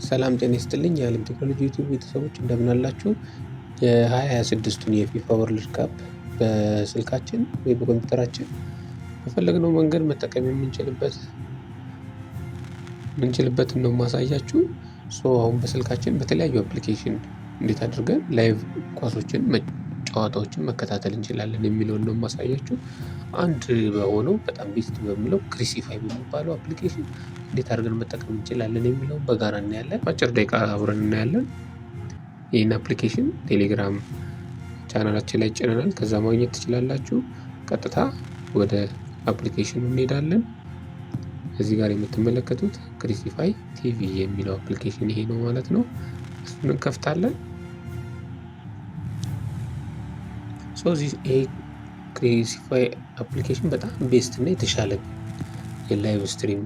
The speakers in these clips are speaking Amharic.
ሰላም ጤና ይስጥልኝ የዓለም ቴክኖሎጂ ዩቲዩብ ቤተሰቦች፣ እንደምን አላችሁ? የ2026ቱን የፊፋ World Cup በስልካችን ወይ በኮምፒውተራችን በፈለግነው መንገድ መጠቀም የምንችልበትን ነው የማሳያችሁ። So አሁን በስልካችን በተለያዩ application እንዴት አድርገን live ኳሶችን፣ ጨዋታዎችን መከታተል እንችላለን የሚለውን ነው የማሳያችሁ። አንድ በሆነው፣ በጣም best በሚለው Cricfy በሚባለው application እንዴት አድርገን መጠቀም እንችላለን የሚለውን በጋራ እናያለን። በአጭር ደቂቃ አብረን እናያለን። ይህን application ቴሌግራም ቻናላችን ላይ ጭነናል። ከዛ ማግኘት ትችላላችሁ። ቀጥታ ወደ application ኑ እንሄዳለን። እዚህ ጋር የምትመለከቱት Cricfy TV የሚለው application ይሄ ነው ማለት ነው። እሱን እንከፍታለን። So ይሄ Cricfy application በጣም best እና የተሻለ የ live stream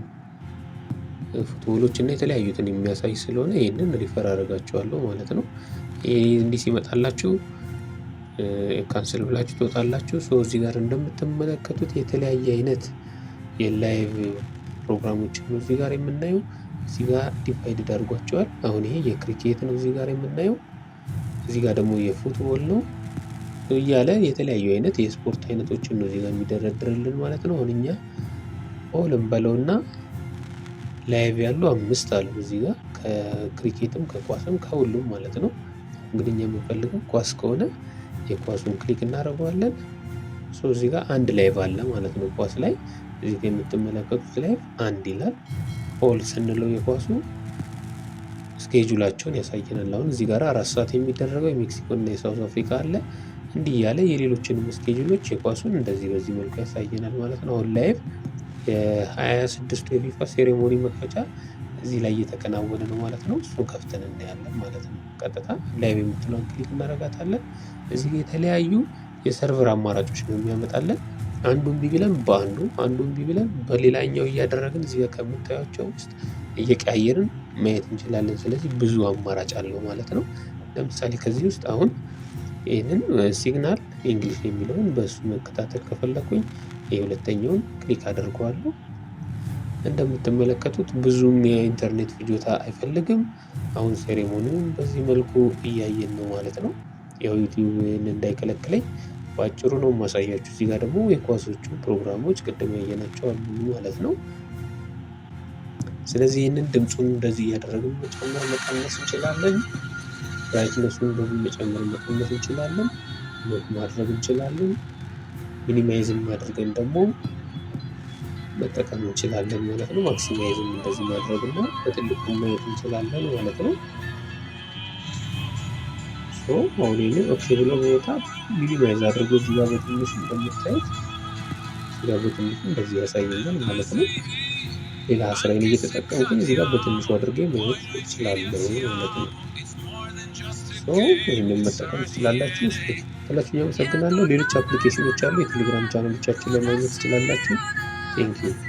football ኦች እና የተለያዩትን የሚያሳይ ስለሆነ ይህንን refer አደርጋችኋለሁ ማለት ነው። ይህ እንዲህ ሲመጣላችሁ cancel ብላችሁ ትወጣላችሁ። So እዚህ ጋር እንደምትመለከቱት የተለያየ አይነት የ live ፕሮግራሞችን ነው እዚህ ጋር የምናየው። እዚህ ጋር divided አድርጓቸዋል። አሁን ይሄ የክሪኬት ነው እዚህ ጋር የምናየው። እዚህ ጋር ደግሞ የ football ነው እያለ የተለያዩ አይነት የስፖርት አይነቶችን ነው እዚህ ጋር የሚደረድርልን ማለት ነው። አሁን እኛ all እንበለውና live ያሉ አምስት አሉ እዚህ ጋር፣ ከክሪኬትም ከኳስም ከሁሉም ማለት ነው። እንግዲህ እኛ የምንፈልገው ኳስ ከሆነ የኳሱን click እናደርገዋለን። So እዚህ ጋር አንድ live አለ ማለት ነው። ኳስ ላይ እዚህ ጋር የምትመለከቱት live አንድ ይላል። All ስንለው የኳሱ schedule ኣቸውን ያሳየናል። አሁን እዚህ ጋር 4 ሰዓት የሚደረገው የሜክሲኮ እና የ South Africa አለ። እንዲህ እያለ የሌሎችንም schedule ኦች የኳሱን እንደዚህ በዚህ መልኩ ያሳየናል ማለት ነው። አሁን live የ26ቱ የፊፋ ceremony መክፈቻ እዚህ ላይ እየተከናወነ ነው ማለት ነው። እሱን ከፍተን እናያለን ማለት ነው። ቀጥታ live የምትለውን click እናደርጋታለን። እዚህ የተለያዩ የ server አማራጮች ነው የሚያመጣልን። አንዱን ቢ ቢለን በአንዱ፣ አንዱን ቢ ቢለን በሌላኛው እያደረግን እዚህ ጋር ከምታያቸው ውስጥ እየቀያየርን ማየት እንችላለን። ስለዚህ ብዙ አማራጭ አለው ማለት ነው። ለምሳሌ ከዚህ ውስጥ አሁን ይህንን signal English የሚለውን በእሱ መከታተል ከፈለኩኝ የሁለተኛውን click አደርገዋለሁ። እንደምትመለከቱት ብዙም የኢንተርኔት ፍጆታ አይፈልግም። አሁን ceremony ውን በዚህ መልኩ እያየን ነው ማለት ነው። ያው ዩቲዩብ እንዳይከለክለኝ በአጭሩ ነው የማሳያችሁ። እዚህ ጋር ደግሞ የኳሶቹ ፕሮግራሞች ቅድም ያየናቸው አሉ ማለት ነው። ስለዚህ ይህንን ድምፁን እንደዚህ እያደረግን መጨመር መቀነስ እንችላለን። Brightness ኡን እንደዚህ መጨመር መቀነስ እንችላለን። Lock ማድረግ እንችላለን። Minimize ም አድርገን ደግሞ መጠቀም እንችላለን ማለት ነው። Maximize ም እንደዚህ ማድረግ እና በትልቁ ማየት እንችላለን ማለት ነው። So አሁን ይህንን okay ብሎ በመውጣት minimize አድርጎ እዚህ ጋር በትንሹ እንደምታዩት እዚህ ጋር በትንሹ እንደዚህ ያሳየኛል ማለት ነው። ሌላ ስራዬን እየተጠቀምኩኝ እዚህ ጋር በትንሹ አድርጌ ማየት እችላለሁ ማለት ነው። So ይህንን መጠቀም ትችላላችሁ። ስለተከታተላችሁ አመሰግናለሁ። ሌሎች application ኖች አሉ። የቴሌግራም ቻናሎቻችን ላይ ማግኘት ትችላላችሁ። Thank you.